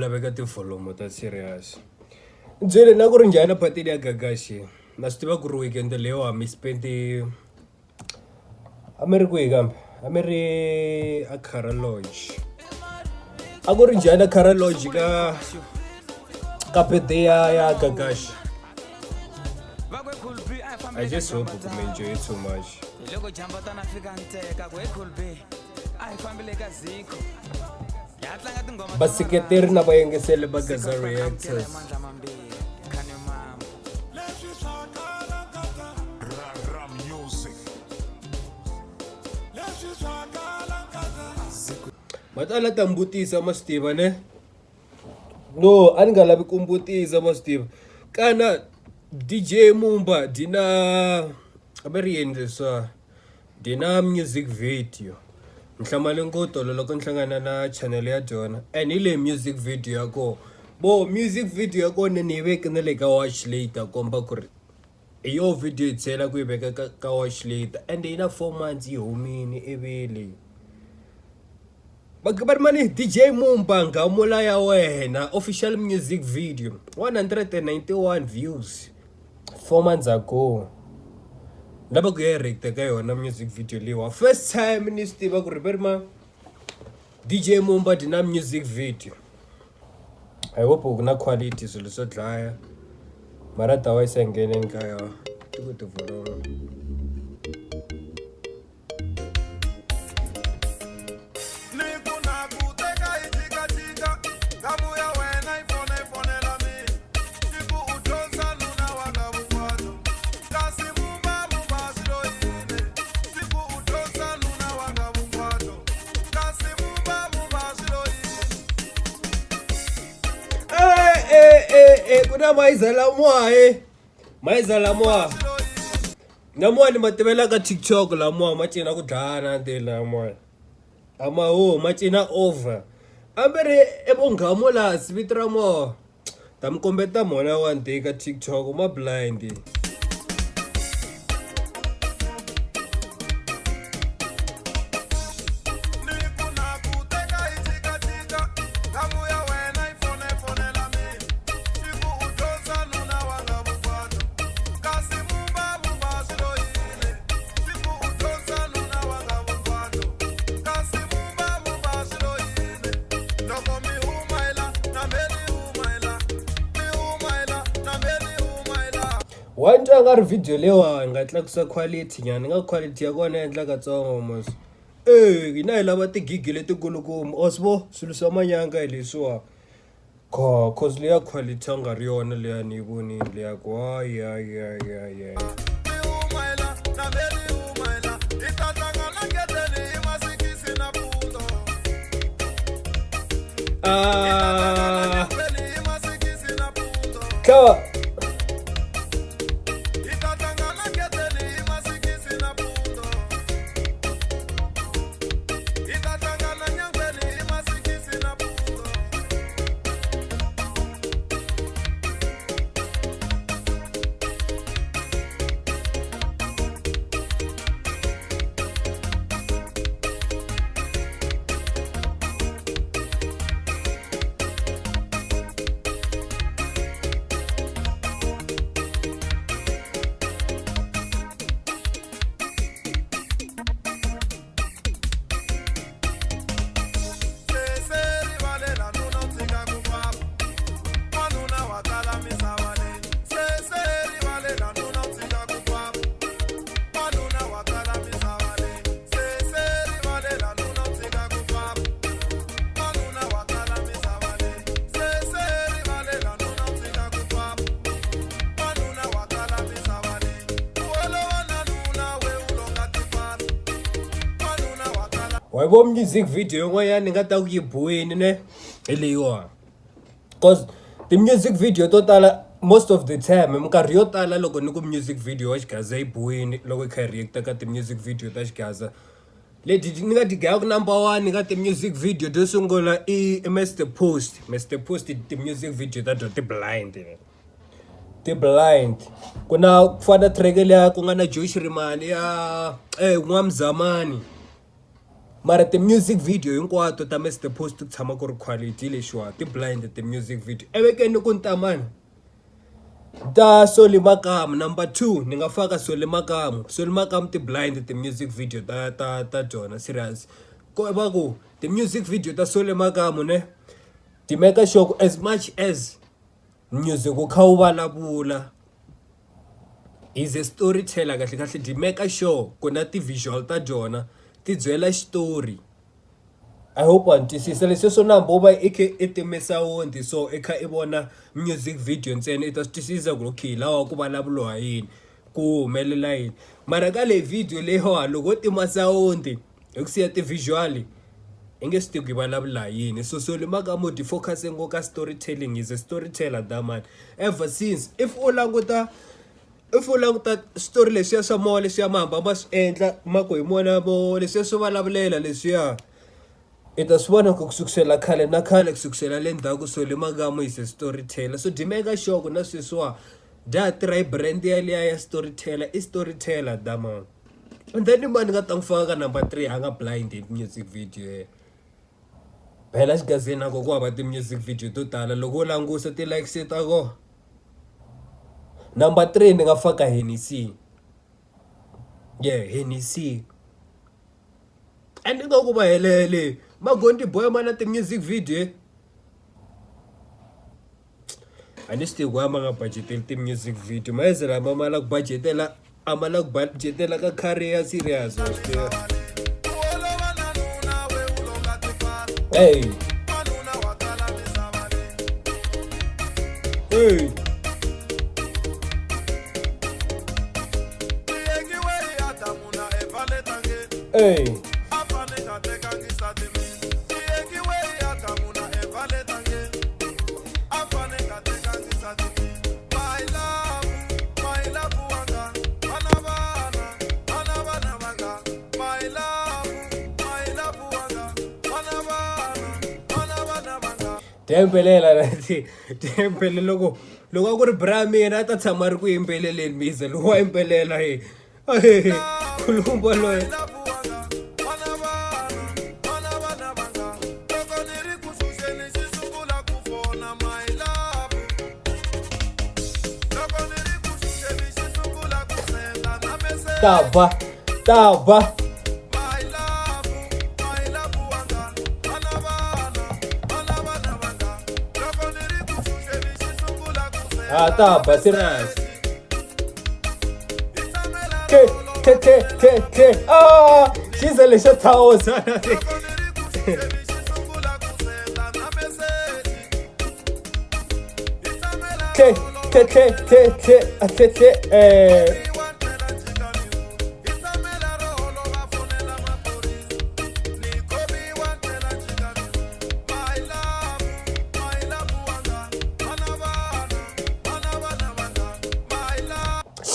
Laveka tivholomu ta serious. Ni byeli na ku ri njhani phatini ya Gagashi na swi tiva ku ri weekend leyiwa mi spend-e a mi ri kwihi kambe a mi ri a Cara Lodge a ku ri njhani a Cara Lodge ka ka birthday ya ya Gagashi I just hope ku mi enjoy too much. Loko jambatana fika nteka ku hey cool B a hi fambile ka zikho ya tlanga tinghoma ta Vaseketeri na vayingiseli va Gaza Reactors. mandla mambirhi khani mama Ra music. Matala ta mbutisa ma swi tiva ne? No, a ni nga lavi ku mbutisa ma swi tiva. Kana DJ Mumba dyi na a va ri yini leswiya? Dyi na music video. Ni hlamale ngopfu tolo loko ni hlangana na channel ya dyona and hi leyi music video ya kona. Vo music video ya kona ni yi veke na le ka watch later komba ku ri hi yoho video hi tlhela ku yi veka ka ka watch later ende yi na 4 months yi humile ivile. Va va ri mani DJ Mumba Nghamula ya wena official music video 191 views 4 months ago. Ni lava ku ya react ka yona music video leyiwa first time ni swi tiva ku ri va ri ma DJ Mumba dyi na music video. I hope ku na quality swilo swo dlaya mara otherwise a hi ngheneni ka yona ti ku tivholomu. Ni ku na ku teka yi jikajika nghamu ya wena yi fona yi fonela mina ni ku u dyondza nuna wa ka vukwato kasi mumba mumba swilo yini ni ku u dyondza nuna wa ka vukwato kasi mumba mumba swilo yini. Eh eh eh eh ku na mayiza lamawa eh mayiza lamawa lamawa ni ma tivela ka TikTok lamawa ma cina ku dlaya na te lamawa a ma ho ma cina over a mi ri i vo Nghamulasi vito ra moho ta mi kombeta mona one day ka TikTok ma blind. Ni ku na ku teka yi jikajika nghamu ya wena yi fona yi fonela mina ni ku u dyondza nuna wa ka vukwato kasi mumba mumba swilo yini ni ku u dyondza nuna wa ka vukwato kasi mumba mumba swilo yini loko mi huma hi la na me ni huma hi la mi huma hi la na me ni huma hi la. Wa ni twa nga ri video leyiwa hi nga tlakusa quality nyana nga quality ya kona yi endla katsongo mos e hina hi lava tigigi letikulukumba wa swi vo swilo swa manyanga hi leswiwa kho cause leya quality a nga ri yona leya ni yi vonile leya ku hayi hayi hayi hayi hayi. Mi huma hi la na me ni huma hi la hi ta hlangana gedeni hi masikisi na pundo Ah, nyangweni hi masikisi na pundo tlhava hi ta hlangana gedeni hi masikisi na pundo hi ta hlangana nyangweni hi masikisi na pundo. Se rivalela nuna u tshika ku famba wanuna wa kala misava leyi se se rivalela nuna u tshika ku famba wanuna wa kala misava leyi se se rivalela nuna u tshika ku famba wanuna wa kala misava leyi se se rivalela nuna u tshika ku famba wanuna wa kala misava leyi u holova na nuna we u longa tifana wanuna wa kala. Wa yi vo music video yin'wanyana ni nga ta ku yi bohile ne hi leyiwani cause ti-music video to tala most of the time minkarhi yo tala loko ni ku music video wa xigaza yi bohile loko hi kha hi react ka ti-music video ta xigaza leti ni nga ti gayaka number one ka ti-music video to sungula i Mr Post. Mr Post ti-music video ta tona ti blind ti blind ku na ku fana na track liya ku nga na Joe Shirimani ya N'wa Mzamani. Mara ti-music video hinkwato ta Mister Post ku tshama ku ri quality lexiwa ti-blind ti-music video evekeni ku ntamani ta Solly Makamu number 2 ni nga faka Solly Makamu Solly Makamu ti-blind ti-music video ta ta ta byona serious ko va ku ti-music video ta Solly Makamu ne ti make sure ku as much as music wu kha wu vulavula he's a storyteller kahle kahle di make sure ku na ti-visual ta byona ti byela xitori I hope wa ni twisisa leswiya swo namba u va i khe i time sawundi so i kha i vona music video ntsena i ta swi twisisa ku okay lawa ku vulavuriwa yini ku humelela yini mara ka leyi video leyiwa loko wo tima sawundi hi ku siya ti-visual i nge swi tivi ku yi vulavula hi yini so Solly Makamu ti focus ngopfu ka storytelling he's a storyteller that man ever since if u languta if u languta switori leswiya swa moya leswiya ma hamba ma swi endla ma ku hi mona vo leswiya swo vulavulela leswiya i ta swi vona ku kusukisela khale na khale kusukisela le ndzhaku Solly Makamu is a storyteller so dyi meka sure ku na sweswiwa dya ha tirha hi brand yaliya ya storyteller i storyteller da man and then i mani nga ta n'wi faka ka number 3 a nga blind hi music video yena phela xigazini na ko ku hava ti-music video to tala loko u langusa ti-likes ta kona number 3 ni nga faka Hennessy yeah Hennessy and ingaku va helele Magondi boy ma na ti-music video a ni swi tivi ku why ma nga budgeteli ti-music video ma ze lama ma la ku budgetela a ma la ku budgetela ka career serious wa swi tiva hey hey hey Tiyimbelela tiyimbelela loko loko a ku ri bra mina a ta tshama a ri ku yimbeleleni miza lowu wa yimbelela he khulumba loyi ta ba ta ba a ta ba serious K K K K K ah xiza lexo thawuza K K K K K K K eh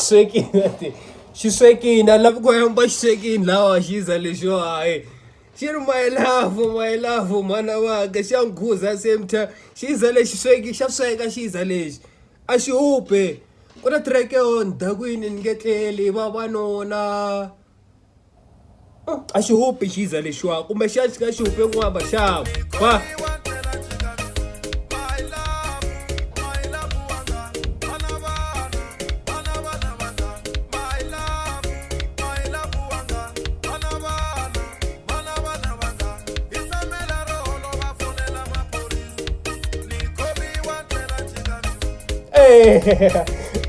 swekini ti xi swekini a lavi ku hemba xi swekini lawa xiza lexiwa hayi xi ri my love my love mhana waka xa nkhuza same time xiza lexi sweki xa sweka xiza lexi a xi hupe ku na track yo ndhakwini ni nge tleli vavanuna a xi hupi xiza lexiwa kumbe xa xi nga xi hupe n'wamba xa ba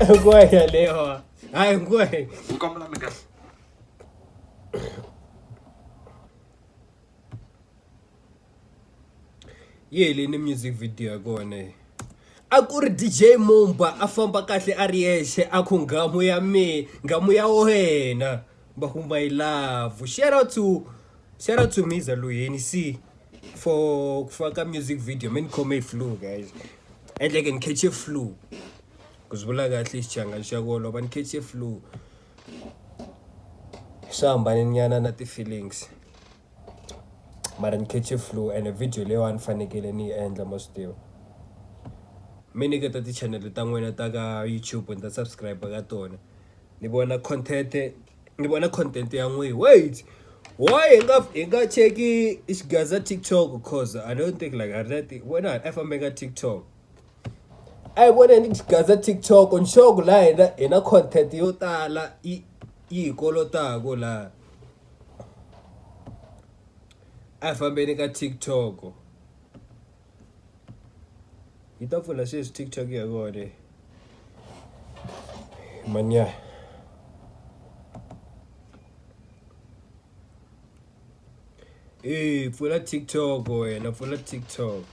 ngwehe yaleyo hayi ngwehe Yi helini music video ya kona a ku ri D_J Mumba a famba kahle a ri yexe a ku nghamu ya me nghamu ya wena va ku my love shout out to shout out to Miza Luyeni C for ku faka music video me ni khome hi flu guys endleke ni catch flu ku swi vula kahle xichangani xa ku olova ni catch flu. Swi hambane nyana na ti-feelings mara ni catch flu ene video leyiwani ni fanekele ni yi endla ma swi tiva mi nyiketa ti-channel ta n'wina ta ka YouTube ni ta subscribe ka tona ni vona content ni vona content ya n'wina wait. Why hi nga cheki xigaza TikTok? Cause I don't think like I don't think wena a fambe ka TikTok. A hi voneni xigaza TikTok ni sure ku laha hina hi na content yo tala yi yi hi kolotaku laha. A hi fambeni ka TikTok. Yi ta pfula sweswi TikTok ya kona manya. E pfula TikTok wena pfula TikTok.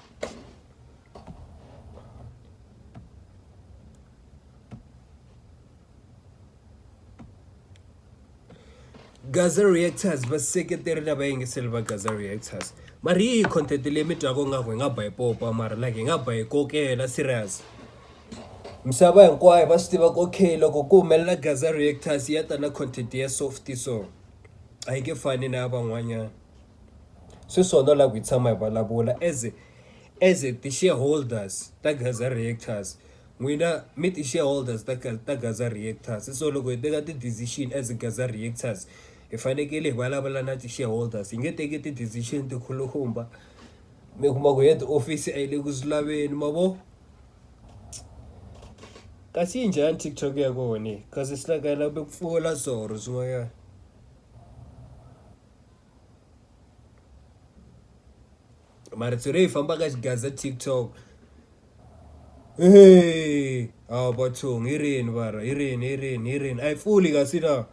Gaza Reactors vaseketeri na vayingiseri va Gaza Reactors mara hi yihi content leyi mi twaka ingaku hi nga ba hi popa mara like hi nga ba hi kokela serious misava hinkwayo va swi tiva ku okay loko ku humelela Gaza Reactors ya ta na content ya soft so a yi nge fani na ya van'wanyana swi swona la ku hi tshama hi vulavula as ti-shareholders ta Gaza Reactors N'wina mi ti-shareholders ta ta Gaza Reactors so loko hi teka ti-decision as Gaza Reactors hi fanekele hi vulavula na ti-shareholders hi nge teki ti-decision tikulukumba mi kuma ku head office a yi le ku swi laveni ma vo kasi yi njhani TikTok ya kona kasi swi like a yi lavi ku pfula so or swin'wanyana. Mara today hi famba ka xigaza TikTok hey hawu bathong i rini vara i rini i rini i rini a yi pfuli kasi na.